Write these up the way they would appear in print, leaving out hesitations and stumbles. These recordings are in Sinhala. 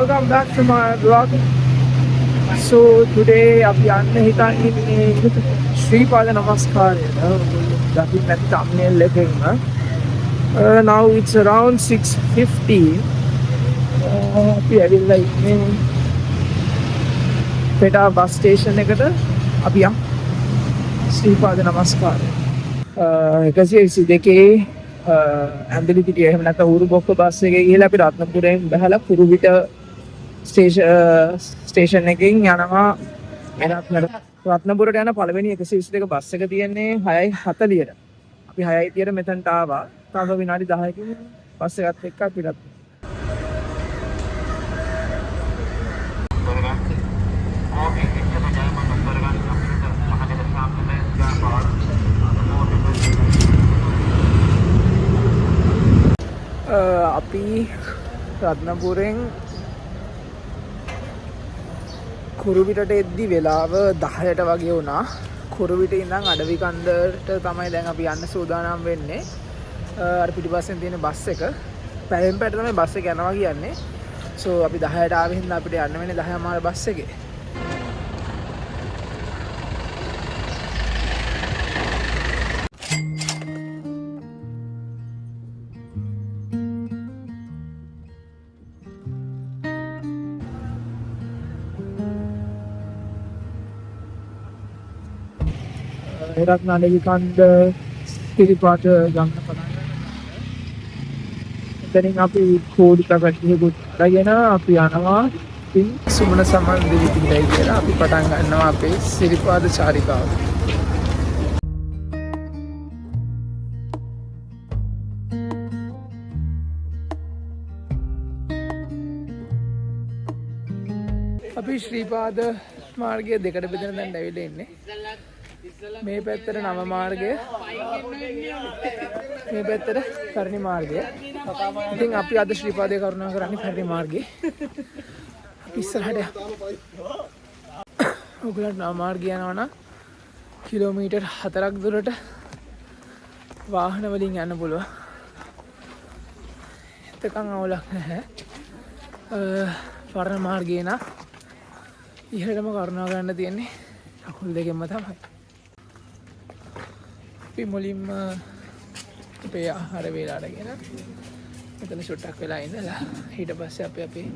Welcome back to my vlog. So today අපි යන්න හිතන් ඉන්නේ ශ්‍රීපාද නමස්කාරයට. ඔයගොල්ලෝ දකින්න ඇති thumbnail එකෙන්ම. Now it's around 6:15. අපි ඇවිල්ලා ඉන්නේ පෙටා බස් ස්ටේෂන් එකට. අපි යමු ශ්‍රීපාද නමස්කාරය. 122 ඇඹිලිපිටිය එහෙම නැත්නම් ඌරුබොක්ක බස් එකේ ගිහලා අපි රත්නපුරයෙන් බහලා කුරුවිට ස්ටේෂන් එකකින් යනවා රත්නපුරට යන පළවෙනි 122 බස් එක තියෙන්නේ 6:40ට. අපි 6:30ට මෙතනට ආවා. තව විනාඩි 10කින් බස් එකත් එක්ක අපි රත් අපි රත්නපුරෙන් කුරුවිටට එද්දි වෙලාව 10ට වගේ වුණා. කුරුවිට ඉඳන් අඩවි කන්දට තමයි දැන් අපි යන්න සූදානම් වෙන්නේ. අර පිටිපස්සෙන් තියෙන බස් එක පැයෙන් පැයට තමයි බස් එක යනවා කියන්නේ. සෝ අපි 10ට ආවෙ හින්දා අපිට යන්න වෙන්නේ 10:00 බස් එකේ. රත්න අඩවි කන්ද සිරිපාත ගමන පටන් ගන්නවා. එතනින් අපි කෝඩි තකටියකුත් අරගෙන අපි යනවා. ඉතින් සුමන සමන් දෙවි පිහිටයි කියලා අපි පටන් ගන්නවා අපේ සිරිපාද චාරිකාව. අපි ශ්‍රීපාද මාර්ගය දෙකට බෙදෙන තැනට ඇවිල්ලා ඉන්නේ. මේ පැත්තට නව මාර්ගය, මේ පැත්තට පැරණි මාර්ගය. ඉතින් අපි අද ශ්‍රීපාදයේ කරුණා කරන්නේ පැරණි මාර්ගේ. අපි ඉස්සරහට යමු. ඔයගොල්ලන්ට නව මාර්ගය යනවා නම් කිලෝමීටර් 4ක් දුරට වාහන වලින් යන්න පුළුවන්. එතකන් අවුලක් නැහැ. පරණ මාර්ගය නම් ඉහළටම කරුණා කරන්න තියෙන්නේ කකුල් දෙකෙන්ම තමයි. අපි මුලින්ම අපේ ආහාර වේල අරගෙන මෙතන චුට්ටක් වෙලා ඉඳලා ඊට පස්සේ අපි අපේ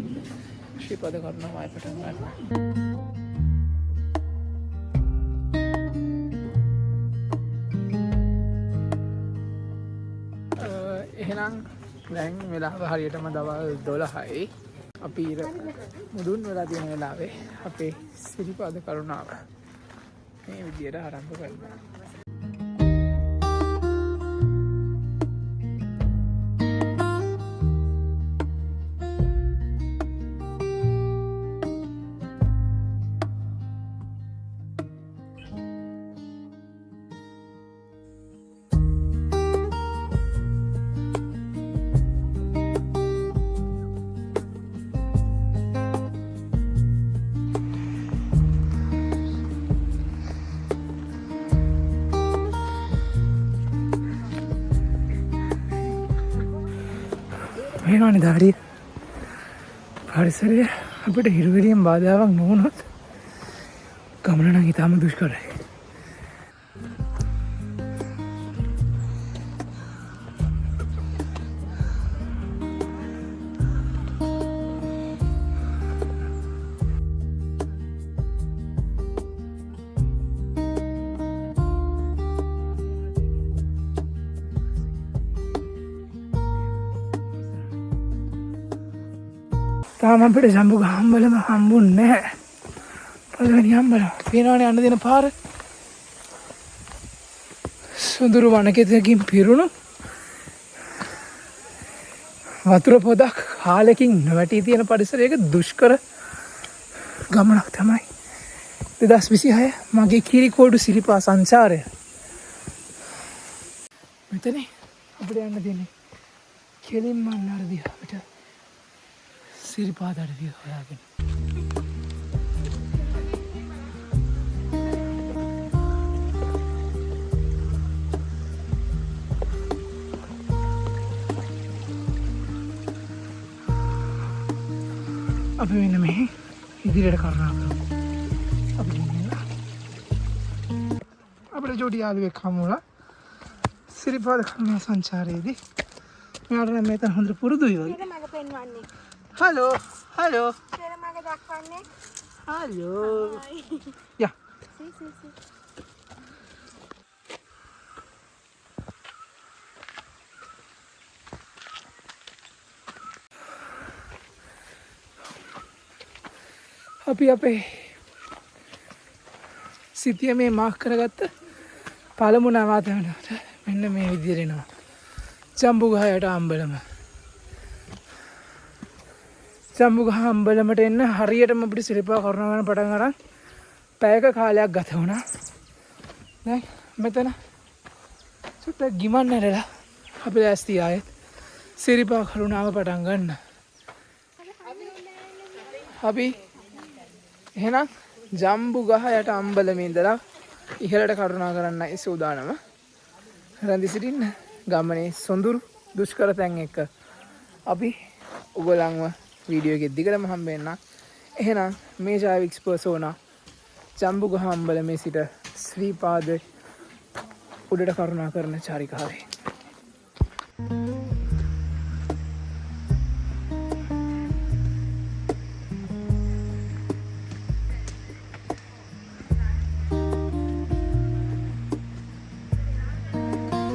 ශ්‍රීපද කරුණාව ආයෙ පටන් ගන්නවා. එහෙනම් දැන් වෙලාව හරියටම දවල් 12යි. අපි ඉර මුදුන් වෙලා තියෙන වෙලාවේ අපේ සිරිපාද කරුණාව මේ විදියට ආරම්භ කරනවා. මේනවනේ දාඩිය. පරිසරය අපිට හිරුවෙලියෙන් බාධාවක් නොවුනොත් ගමන නම් ඉතාම දුෂ්කරයි. තාම අපිට සම්බුග හම්බලම හම්බුන්නේ නැහැ. පළවෙනි හම්බලම. පේනවනේ යන්න දෙන පාර. සුඳුරු වනකෙතකින් පිරුණු වතුර පොදක් කාලෙකින් නොවැටී තියෙන පරිසරයක දුෂ්කර ගමනක් තමයි 2026 මගේ කිරිකෝඩු සිරිපා සංචාරය. මෙතන අපිට යන්න තියෙන්නේ කෙලින්ම අන්න අර දිහාට සිරිපාද අඩවිය හොයාගෙන. අපි මෙන්න මෙහි ඉදිරියට කරුණා කරමු. අපි ගිහිල්ලා අපිට ජෝඩි යාළුවෙක් හමු වුණා. සිරිපාද කරුණා සංචාරයේදී මෙයාට නම් මෙතන හොඳට පුරුදුයි වගේ. පෙර මඟ පෙන්වන්නේ. හලෝ හලෝ පෙර මඟ දක්වන්නේ. හලෝ යා සී සී සී. අපි අපේ සිතියමේ මාක් කරගත්ත පළමු නවාතැනට මෙන්න මේ විදියට එනවා. ජම්බුගහ යට අම්බලම. ජම්බුගහ අම්බලමට එන්න හරියටම අපිට සිරිපා කරුණා කරන පටන් අරන් පැයක කාලයක් ගත වුණා. දැන් මෙතන චුට්ටක් ගිමන් ඇරලා අපි ලෑස්ති ආයෙත් සිරිපා කරුණාව පටන් ගන්න. අපි එහෙනම් ජම්බුගහ යට අම්බලමේ ඉඳලා ඉහළට කරුණා කරන්නයි සූදානම. රැඳී සිටින්න ගමනේ සොඳුරු දුෂ්කර තැන් එක්ක අපි ඔයගොල්ලන්ව වීඩියෝ එකේ දිගටම හම්බ වෙන්න. එහෙනම් මේ ජාවික්ස් පර්සෝනා ජම්බුගහ අම්බලමේ සිට ශ්‍රීපාද උඩට කරුණා කරන චාරිකාවේ.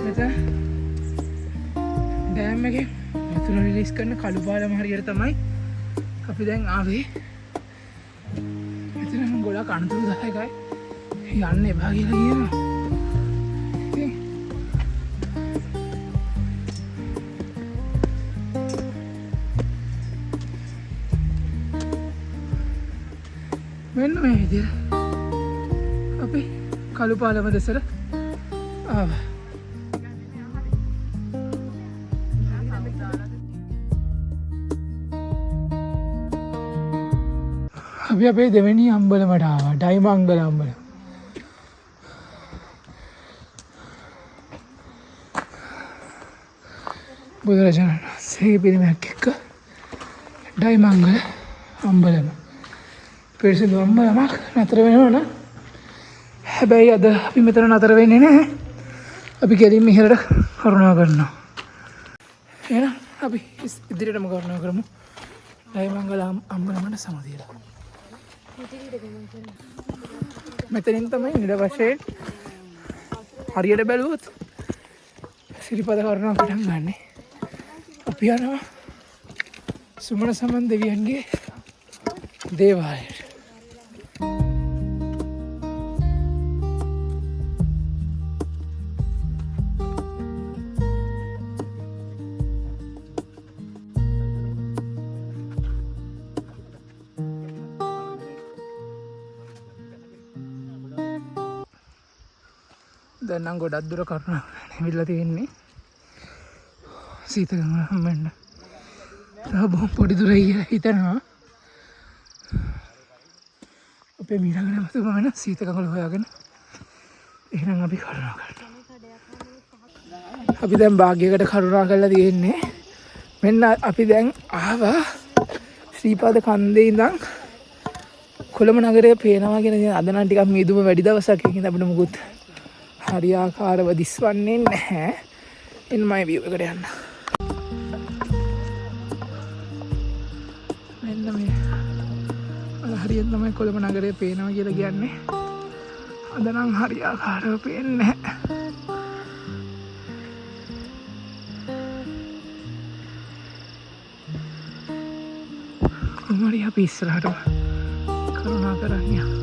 මෙතන ඩෑම් එකේ වතුර රිලීස් කරන කළු පාලම හරියට තමයි අපි දැන් ආවේ. මෙතන නම් ගොඩාක් අනතුරුදායකයි. යන්න එපා කියලා කියනවා. ඉතින් මෙන්න මේ විදියට අපි කළු පාලම දෙසට ආවා. අපි අපේ දෙවෙනි අම්බලමට ආවා, ඩයිමංගල අම්බලම. බුදුරජාණන් වහන්සේගේ පිළිමයක් එක්ක ඩයිමංගල අම්බලම. පිරිසිදු අම්බලමක් නතර වෙනවා නම්. හැබැයි අද අපි මෙතන නතර වෙන්නේ නැහැ. අපි කෙලින්ම ඉහළට කරුණා කරනවා. එහෙනම් අපි ඉදිරියටම කරුණා කරමු. ඩයිමංගල අම්බලමට සමදීලා. මෙතනින් තමයි නිල වශයෙන් හරියට බැලුවොත් සිරිපද කරුණා පටන් ගන්නෙ. අපි යනවා සුමන සමන් දෙවියන්ගේ දේවාලයට. දැන් නම් ගොඩක් දුර කරුණා ඇවිල්ලා තියෙන්නේ. සීතකම හම්බෙන්න. තව බොහොම පොඩි දුරයි කියලා හිතනවා. අපේ මීළඟ නැවතුම වෙන සීත කඳුළු හොයාගෙන එහෙනම් අපි කරුණා කරනවා. අපි දැන් භාග්‍යයකට කරුණා කරලා තියෙන්නේ. මෙන්න අපි දැන් ආවා ශ්‍රීපාද කන්දේ ඉඳන් කොළඹ නගරය පේනවා කියන දේ. අද නම් ටිකක් මීදුම වැඩි දවසක්. ඒකින්ද අපිට මුකුත් හරියාකාරව දිස්වන්නේ නැහැ. එන්න මම view එකට යන්න. මෙන්න මේ අර හරියට තමයි කොළඹ නගරය පේනවා කියලා කියන්නේ. අද නම් හරියාකාරව පේන්නේ නැහැ. කොහොම හරි අපි ඉස්සරහටම කරුණා කරන් යමු.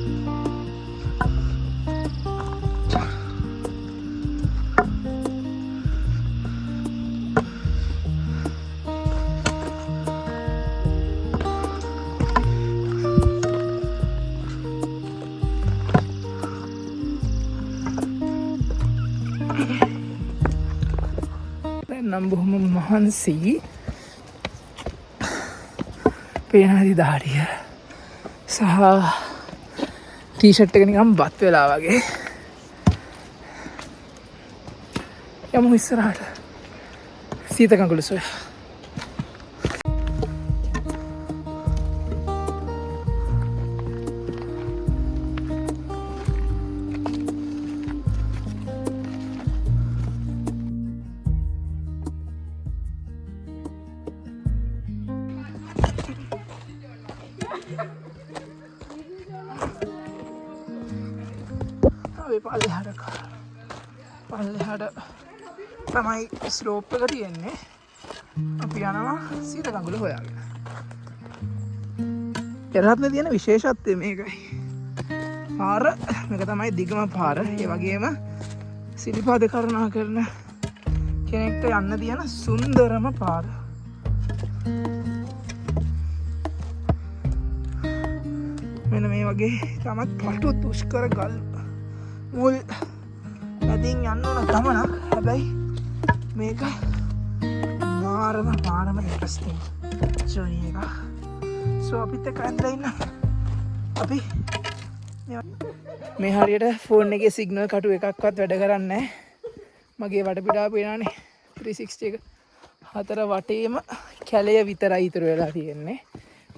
දැන් නම් බොහොම මහන්සි. පේනදි දාඩිය සහ ටී-ෂර්ට් එක නිකන් බත් වෙලා වගේ. යමු ඉස්සරහට. සීත කඳුළු සොයා. පල්ලෙහාට පල්ලෙහාට තමයි ස්ලෝප් එක තියෙන්නේ. අපි යනවා සීත ගඟුල හොයාගෙන. එරත්න තියෙන විශේෂත්වය මේකයි. පාර මේක තමයි දිගම පාර. ඒ වගේම සිරිපාද කරුණා කරන කෙනෙක්ට යන්න තියෙන සුන්දරම පාර. මෙන්න මේ වගේ තමත් පටු දුෂ්කර ගල් මුල් මැදින් යන්න ඕන ගමනක්. හැබැයි මේක මාරම මාරම ඉන්ට්‍රස්ටිං ජර්නි එකක්. සෝ අපිත් එක්ක රැඳිලා ඉන්න. අපි මේ හරියට ෆෝන් එකේ සිග්නල් කටු එකක්වත් වැඩ කරන්නේ නැහැ. මගේ වටපිටාව පේනවනේ 360 එක. හතර වටේම කැලය විතරයි ඉතුරු වෙලා තියෙන්නේ.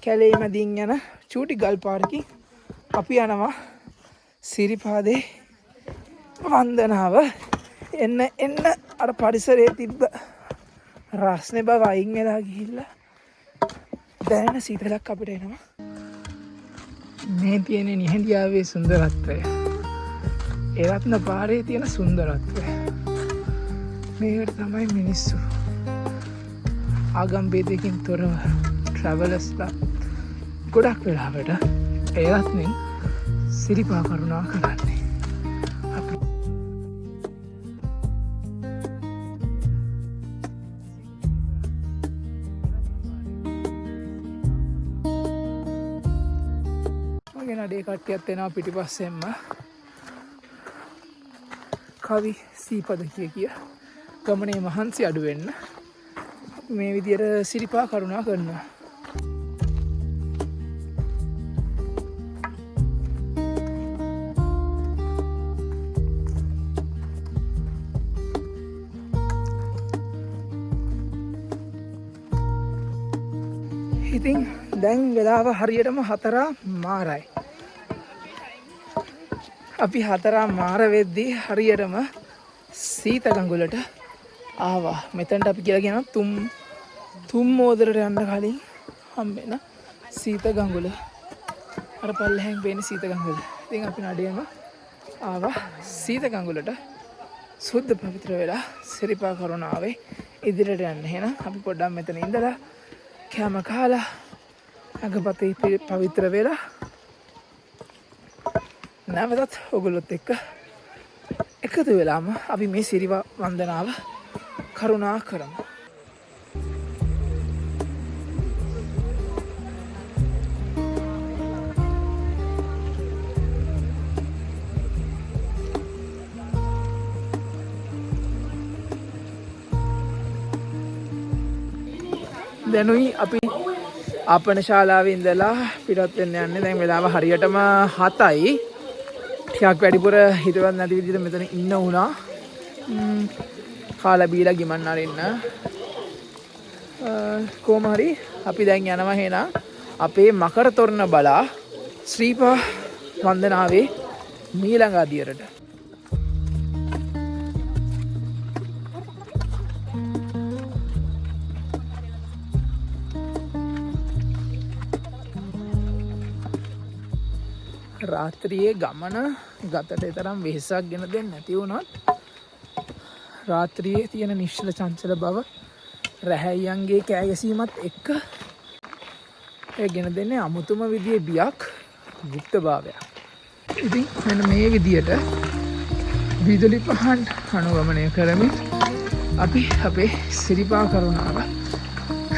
කැලේ මැදින් යන චූටි ගල් පාරකින් අපි යනවා සිරිපාදේ වන්දනාව. එන්න එන්න අර පරිසරයේ තිබ්බ රස්නේ බව අයින් වෙලා ගිහිල්ලා දැනෙන සීතලක් අපිට එනවා. මේ තියෙන නිහඬියාවේ සුන්දරත්වය, එරත්න පාරේ තියෙන සුන්දරත්වය. මේකට තමයි මිනිස්සු ආගම් භේදයකින් තොරව ට්‍රැවලර්ස්ලා ගොඩක් වෙලාවට එරත්නෙන් සිරිපා කරුණා කරන්නේ. අපි මගේ නඩේ කට්ටියත් එනවා පිටිපස්සෙන්ම. කවි සීපද කිය කිය ගමනේ මහන්සි අඩු වෙන්න අපි මේ විදියට සිරිපා කරුණා කරනවා. ඉතින් දැන් වෙලාව හරියටම 4:00. අපි 4:15 වෙද්දී හරියටම සීත ගඟුලට ආවා. මෙතනට අපි කියලා කියනවා තුම් මෝදරට යන්න කලින් හම්බෙන සීත ගඟුල. අර පල්ලෙහෙන් පේන සීත ගඟුල. ඉතින් අපි නඩේම ආවා සීත ගඟුලට සුද්ධ පවිත්‍ර වෙලා සිරිපා කරුණාවේ ඉදිරියට යන්න. එහෙනම් අපි පොඩ්ඩක් මෙතන ඉඳලා කෑම කාලා අගපතේ පවිත්‍ර වෙලා නැවතත් ඔගොල්ලොත් එක්ක එකතු වෙලාම අපි මේ සිරිපා වන්දනාව කරුණා කරමු. දැනුයි අපි ආපන ශාලාවේ ඉඳලා පිටත් වෙන්න යන්නේ. දැන් වෙලාව හරියටම 7යි. ටිකක් වැඩිපුර හිතවත් නැති විදිහට මෙතන ඉන්න වුණා. කාලා බීලා ගිමන් අරින්න. කොහොම හරි අපි දැන් යනවා එහෙනම් අපේ මකර තොරණ බලා ශ්‍රීපා වන්දනාවේ මීළඟ අදියරට. රාත්‍රියේ ගමන ගතට තරම් වෙහෙසක් ගෙන දෙන්නේ නැති වුණත් රාත්‍රියේ තියෙන නිශ්චල චංචල බව රැහැයියන්ගේ කෑ ගැසීමත් එක්ක ඒ ගෙන දෙන්නේ අමුතුම විදිහේ බියක්, ගුප්ත භාවයක්. ඉතින් මෙන්න මේ විදියට විදුලි පහන් අනුගමනය කරමින් අපි අපේ සිරිපා කරුණාව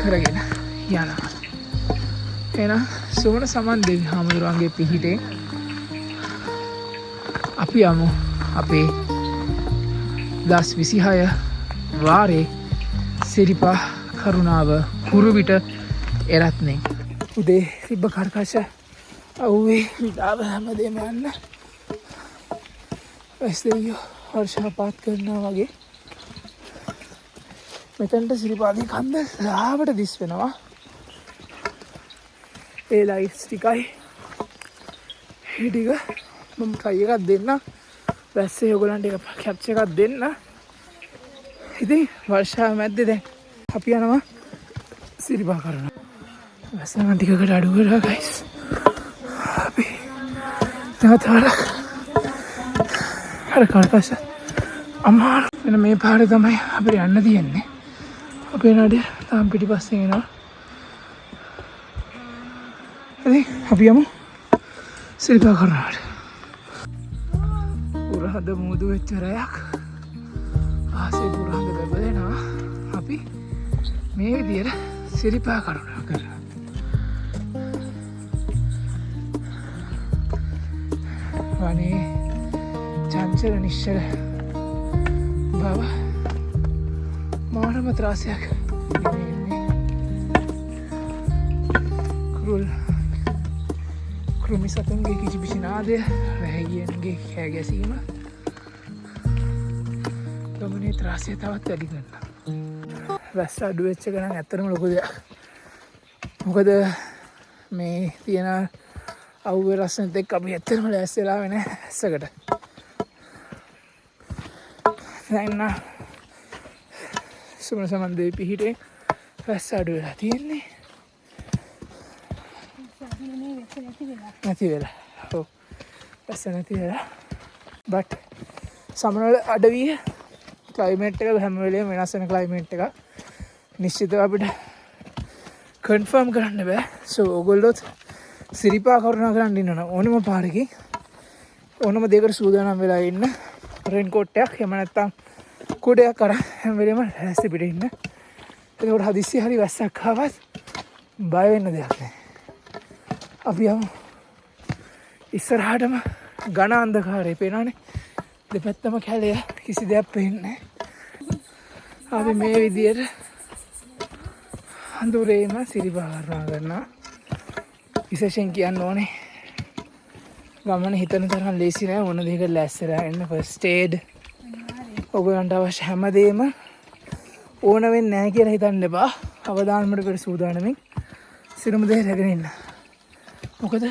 කරගෙන යනවා. එහෙනම් සුමන සමන් දෙවි හාමුදුරුවන්ගේ පිහිටෙන් අපි යමු අපේ 10:26 වාරේ සිරිපා කරුණාව කුරුවිට එරත්නේ. උදේ තිබ්බ කර්කශ අවුවේ විඩාව හැමදේම යන්න වැස් දෙයියෝ වර්ෂාපාත කරනවා වගේ මෙතනට සිරිපාදේ කන්ද ලාවට දිස් වෙනවා. ඒ ලයිට්ස් ටිකයි ඒ ටික මම try එකක් දෙන්න. වැස්සේ ඔයගොල්ලන්ට එක කැප්චර් එකක් දෙන්න. ඉතින් වර්ෂාව මැද්දේ දැන් අපි යනවා සිරිපා කරන. වැස්ස නම් ටිකකට අඩු කරා ගයිස්. අපි නැවත වරක් අර කරපස්ස අමාරු. මෙන්න මේ පාරේ තමයි අපිට යන්න තියෙන්නේ. අපේ නඩය තාම පිටිපස්සෙන් එනවා. ඉතින් අපි යමු සිරිපා කරුණාවට. පුරහඳ මුදු වෙච්ච රැයක්. ආසේ පුරහඳ බබලෙනවා. අපි මේ විදියට සිරිපා කරුණා කරා. වනේ චංචල නිශ්චල බව මානම ත්‍රාසයක් ගෙන එන්නේ. කුරුල් කෘමි සතුන්ගේ කිචිපිචි නාදය, රැහැගියන්ගේ කෑ ගැසීම ගමනේ ත්‍රාසය තවත් වැඩි කරනවා. වැස්ස අඩු වෙච්ච එක නම් ඇත්තටම ලොකු දෙයක්. මොකද මේ තියෙන අවුවේ රසනෙත් එක්ක අපි ඇත්තටම ලෑස්ති වෙලා ආවේ නෑ වැස්සකට. දැන් නම් සුමන සමන් දෙවි පිහිටෙන් වැස්ස අඩු වෙලා තියෙන්නේ. නැති වෙලා. ඔව්. වැස්ස නැති වෙලා. බට් සමනල අඩවිය ක්ලයිමේට් එක හැම වෙලේම වෙනස් වෙන ක්ලයිමේට් එකක්. නිශ්චිතව අපිට කන්ෆර්ම් කරන්න බෑ. සෝ ඔයගොල්ලොත් සිරිපා කරුණා කරන්න ඉන්නවනම් ඕනම පාරකින් ඕනම දෙයකට සූදානම් වෙලා ඉන්න. රේන් කෝට් එකක් එහෙම නැත්නම් කුඩයක් අරන් හැම වෙලේම ලෑස්ති පිට ඉන්න. එතකොට හදිස්සි හරි වැස්සක් ආවත් බය වෙන්න දෙයක් නෑ. අපි යමු ඉස්සරහටම. ඝන අන්ධකාරය පේනවනේ. දෙපැත්තම කැලය, කිසි දෙයක් පේන්නේ නෑ. අපි මේ විදියට අඳුරේම සිරිපා කරුණා කරනවා. විශේෂයෙන් කියන්න ඕනේ ගමන හිතන තරම් ලේසි නෑ. ඕන දෙයකට ලෑස්තිලා එන්න. ෆස්ට් ඒඩ් ඔයගොල්ලන්ට අවශ්‍ය හැමදේම ඕන වෙන්නේ නෑ කියලා හිතන්න එපා. අවදානමට පෙර සූදානමින් සියලුම දේ රැගෙන ඉන්න. මොකද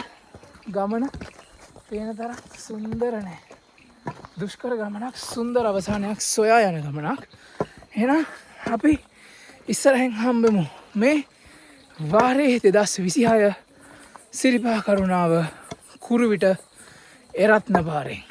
ගමන පේන තරම් සුන්දර නෑ. දුෂ්කර ගමනක්, සුන්දර අවසානයක් සොයා යන ගමනක්. එහෙනම් අපි ඉස්සරහින් හම්බෙමු මේ වාරයේ 2026 සිරිපා කරුණාව කුරුවිට එරත්න පාරෙන්.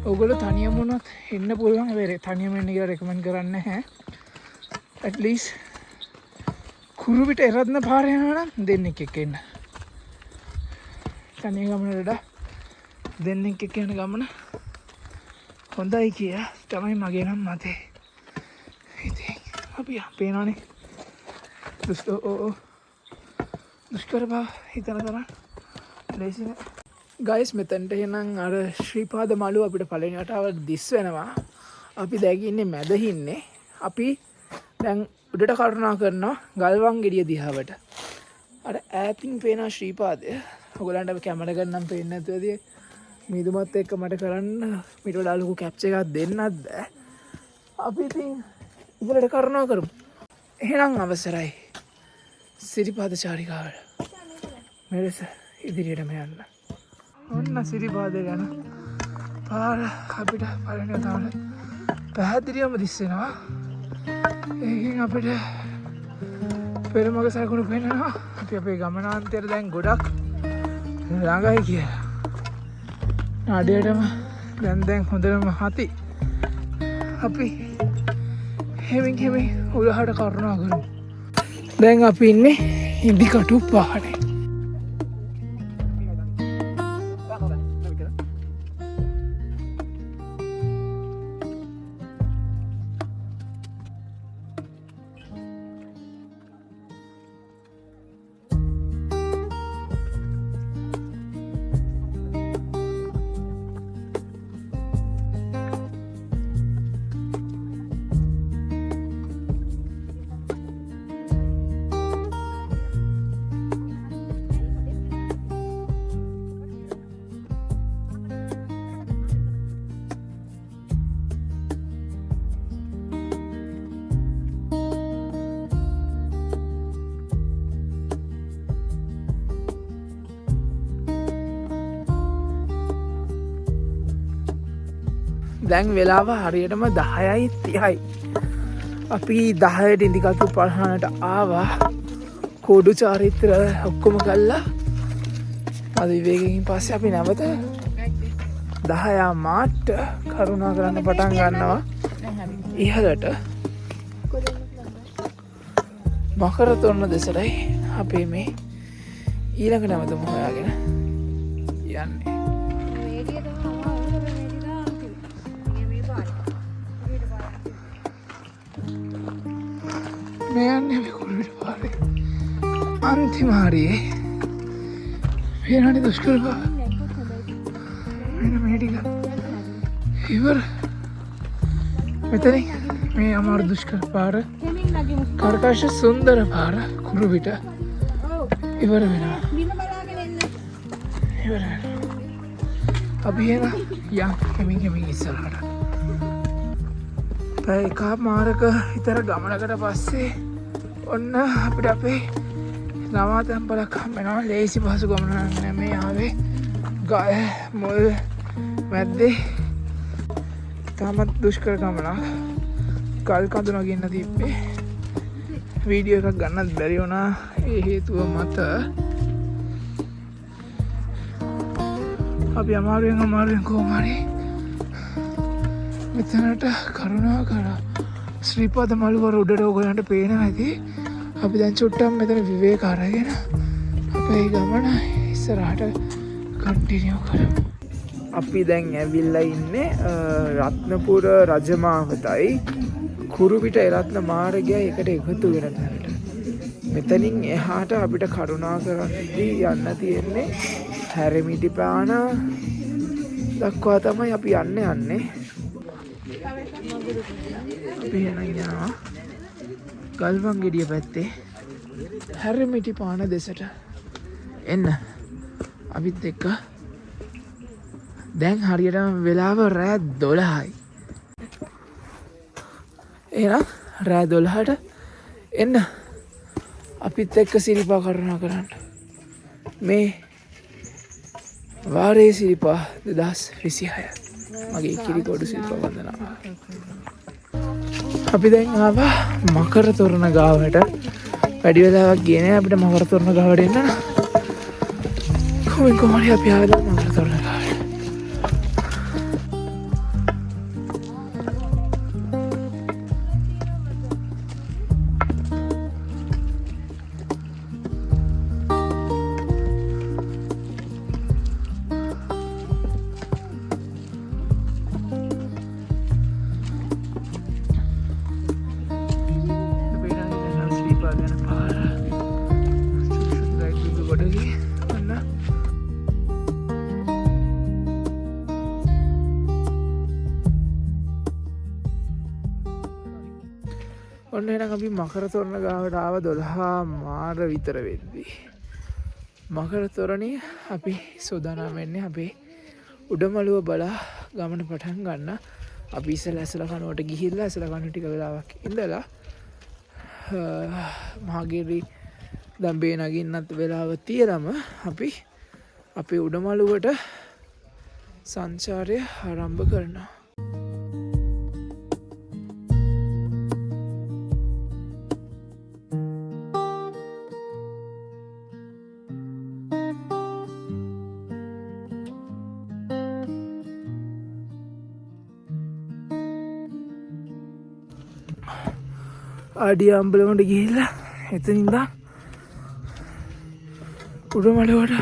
ඔයගොල්ලෝ තනියම වුණත් එන්න පුළුවන්. හැබැයි තනියම එන්න කියලා රෙකමන්ඩ් කරන්නේ නැහැ. ඇට් ලීස්ට් කුරුවිට එරත්න පාර යනවා නම් දෙන්නෙක් එක්ක එන්න. තනිය ගමනට වඩා දෙන්නෙක් එක්ක යන ගමන හොඳයි කියලා තමයි මගේ නම් මතේ. ඉතින් අපි පේනවනේ දුෂ්කර බව හිතන තරම් ලේසි නෑ. ගයිස් මෙතනට එහෙනම් අර ශ්‍රීපාද මළුව අපිට පළවෙනි වතාවට දිස් වෙනවා. අපි දැන් ඉන්නේ මැද හින්නේ. අපි දැන් උඩට කරුණා කරනවා ගල්වන් ගෙඩිය දිහාවට. අර ඈතින් පේන ශ්‍රීපාදය. ඔයගොල්ලන්ට අපි කැමරා ගන්න නම් පේන්නේ නැතුව ඇති. මීදුමත් එක්ක මට කරන්න මීට වඩා ලොකු කැප්චර් එකක් දෙන්නත් බෑ. අපි ඉතින් ඉහළට කරුණා කරමු. එහෙනම් අවසරයි සිරිපාද චාරිකාවට. මෙලෙස ඉදිරියටම යන්න. ඔන්න සිරිපාද ගැන පාර අපිට පළවෙනි වතාවට පැහැදිලිවම දිස් වෙනවා. ඒකෙන් අපිට පෙරමග සලකුණු පෙන්නනවා. අපි අපේ ගමනාන්තයට දැන් ගොඩක් ළඟයි කියලා. නඩේටම දැන් හොඳටම හති. අපි හෙමින් හෙමින් උලහට කරුණා කරමු. දැන් අපි ඉන්නේ ඉදිකටු පහනේ. දැන් වෙලාව හරියටම 10:30යි. අපි 10ට ඉඳිකටු පහනට ආවා. කෝඩු චාරිත්‍ර ඔක්කොම කළා. අද විවේකයෙන් පස්සේ අපි නැවත 10 මාට කරුණා කරන්න පටන් ගන්නවා. ඉහළට මකර තොරණ දෙසටයි අපේ මේ ඊළඟ නැවතුම හොයාගෙන යන්නේ. මේ යන්නේ අපි කුරුවිට පාරේ අන්තිම හරියේ. පේනවනේ දුෂ්කර බව. මෙන්න මේ ටික ඉවර. මෙතනින් මේ අමාරු දුෂ්කර පාර, කර්කශ සුන්දර පාර කුරුවිට ඉවර වෙනවා. ඉවර වෙනවා. අපි එහෙනම් යන් කෙමින් කෙමින් ඉස්සරහට. පැය එකමාරක විතර ගමනකට පස්සේ ඔන්න අපිට අපේ නවාතැන්පලක් හම්බ වෙනවා. ලේසි පහසු ගමනක් නෙමෙයි ආවේ. ගල් මුල් මැද්දේ තාමත් දුෂ්කර ගමනක්. ගල් කඳු නගින්න තිබ්බේ. වීඩියෝ එකක් ගන්නත් බැරි වුණා ඒ හේතුව මත. අපි අමාරුවෙන් අමාරුවෙන් කොහොම හරි මෙතනට කරුණා කරා. ශ්‍රීපද මළුවර උඩට ඔයගොල්ලන්ට පේනවා ඇති. අපි දැන් චුට්ටක් මෙතන විවේක අරගෙන අපේ ගමන ඉස්සරහට කන්ටිනියු කරමු. අපි දැන් ඇවිල්ලා ඉන්නේ රත්නපුර රජමාවතයි කුරුවිට එරත්න මාර්ගයයි එකට එකතු වෙන තැනට. මෙතනින් එහාට අපිට කරුණා කරද්දී යන්න තියෙන්නේ හැරමිටිපාන දක්වා තමයි අපි යන්න යන්නේ. අපි එහෙනම් යනවා ගල්වංගෙඩිය පැත්තේ හැරමිටිපාන දෙසට. එන්න අපිත් එක්ක. දැන් හරියටම වෙලාව රෑ 12යි. එහෙනම් රෑ 12ට එන්න අපිත් එක්ක සිරිපා කරුණා කරන්න. මේ වාරේ සිරිපා 2026 මගේ කිරිකොඩු සිරිපා වන්දනාව. අපි දැන් ආවා මකර තොරණ ගාවට. වැඩි වෙලාවක් ගියේ නෑ අපිට මකර තොරණ ගාවට එන්න. කොහොම කොහොම හරි අපි ආවා දැන් මකර තොරණ ගාවට. ඔන්න එහෙනම් අපි මකර තොරණ ගාවට ආව 12:15 විතර වෙද්දී. මකර තොරණේ අපි සූදානම් වෙන්නේ අපේ උඩමළුව බලා ගමන පටන් ගන්න. අපි ඉස්සෙල්ලා ඇසල කනුවට ගිහිල්ලා ඇසල කනුව ටික වෙලාවක් ඉඳලා මහගිරි දඹේ නගින්නත් වෙලාව තියලම අපි අපේ උඩමළුවට සංචාරය ආරම්භ කරනවා. ආඩිය අම්බලමට ගිහිල්ලා එතනින් ඉඳන් උඩමළුවට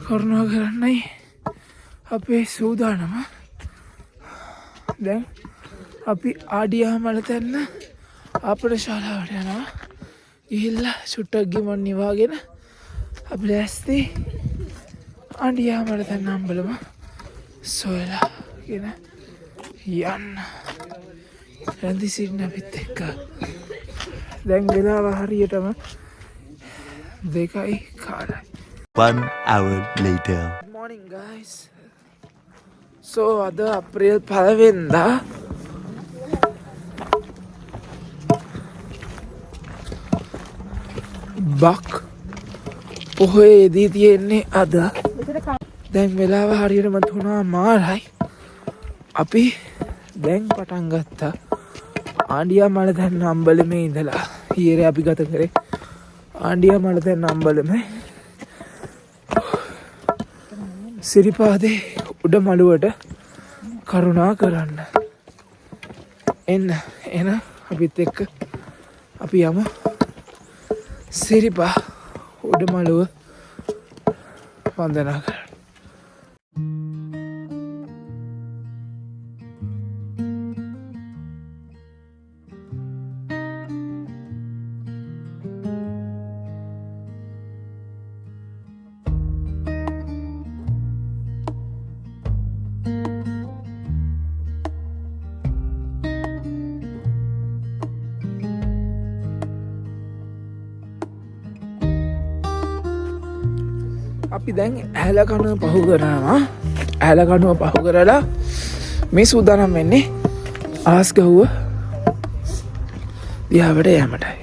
කරුණා කරන්නයි අපේ සූදානම. දැන් අපි ආඩියාමල තැන්න අපේ ශාලාවට යනවා. ගිහිල්ලා චුට්ටක් ගිමන් නිවාගෙන අපි ලෑස්ති ආඩියාමල තැන්න අම්බලම සොයලාගෙන යන්න. රැඳී සිටින අපිත් එක්ක. දැන් වෙලාව හරියටම 2:15. 1 hour later. Good morning guys. අද අප්‍රේල් පළවෙනිදා බක් පොහොයේදී තියෙන්නේ අද. දැන් වෙලාව හරියටම 3:15යි. අපි දැන් පටන් ගත්තා ආණ්ඩියා මලතැන්න අම්බලමේ ඉඳලා. ඊයේ අපි ගත කරේ ආණ්ඩියා මලතැන්න අම්බලමේ සිරිපාදේ උඩ මළුවට කරුණා කරන්න එන්න. එන අපිත් එක්ක අපි යමු සිරිපා උඩ මළුව වන්දනා කරන්න. අපි දැන් ඇහැල කනුව පහු කරනවා. ඇහැල කනුව පහු කරලා මේ සූදානම් වෙන්නේ ආස්ගහුව දිහාවට යෑමටයි.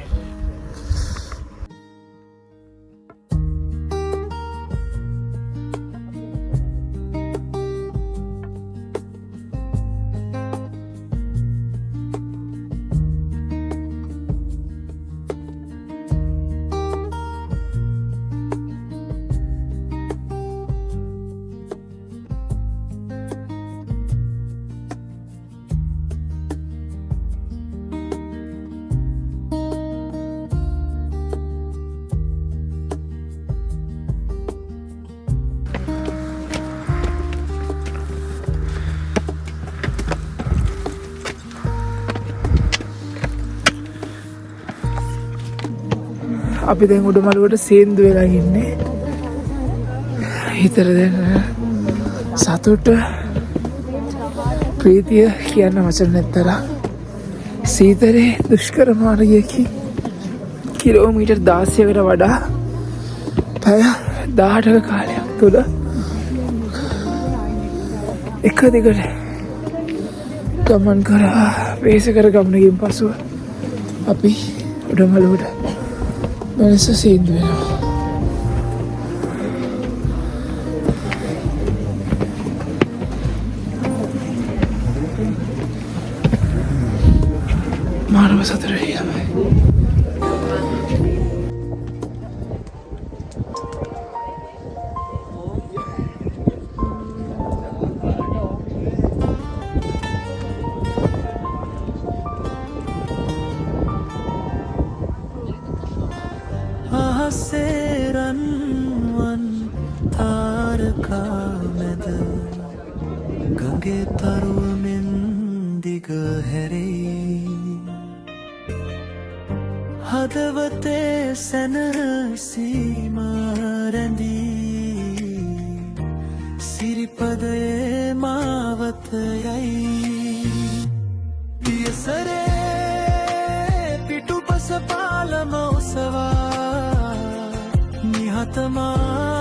අපි දැන් උඩමළුවට සේන්දු වෙලා ඉන්නේ. හිතට දැන් සතුට ප්‍රීතිය කියන්න වචන නැත්තරම් සීතරේ දුෂ්කර මාර්ගයකින් කිලෝමීටර් 16කට වඩා පැය 18ක කාලයක් තුළ එක දිගට ගමන් කරා. වේස කර ගමනකින් පසුව අපි උඩමළුවට මනස සීන්දු වෙනවා. මානව සතුටුයි තමයි. අහසේ රන්වන් තාරකා මැද ගඟේ තරුව මෙන් දිග හැරෙයි. හදවතේ සැනසීම රැඳී සිරිපදයේ මාවත යයි. පියසරේ පිටුපස පාලම ඔසවා නිහතමානී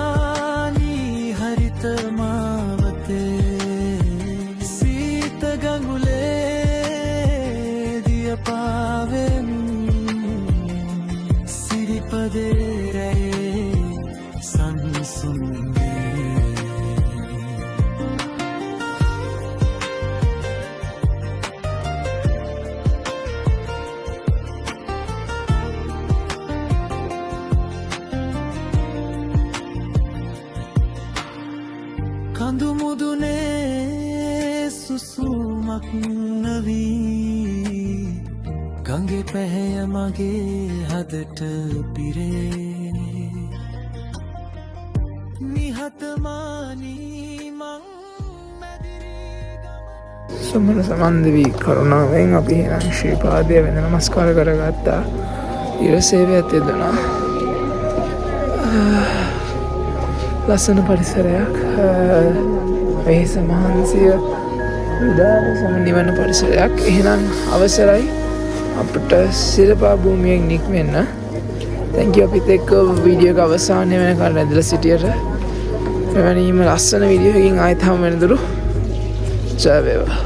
හරිත මාවතේ සීත ගඟුලේ දිය පාවෙමි සිරිපදේ රැයේ සංසුන් වේ. කඳු මුදුනේ සුසුමක් නවී ගඟේ පැහැය මගේ හදට පිරේ. නිහතමානී මං මැදිරි ගමන සමන සමන් දෙවී කරුණාවෙන් අපි එහෙනම් ශ්‍රීපාදය වෙන නමස්කාර කරගත්තා. ඉර සේවයත් යෙදුණා. ලස්සන පරිසරයක්. වෙහෙස මහන්සිය විදාන සම නිවන පරිසරයක්. එහෙනම් අවසරයි අපිට සිරපා භූමියෙන් නික්මෙන්න. Thank you අපිත් එක්ක වීඩියෝ එක අවසානය වෙනකන් රැඳිලා සිටියට. මෙවැනිම ලස්සන වීඩියෝ එකකින් ආයෙත් හමු වෙනතුරු ජය වේවා.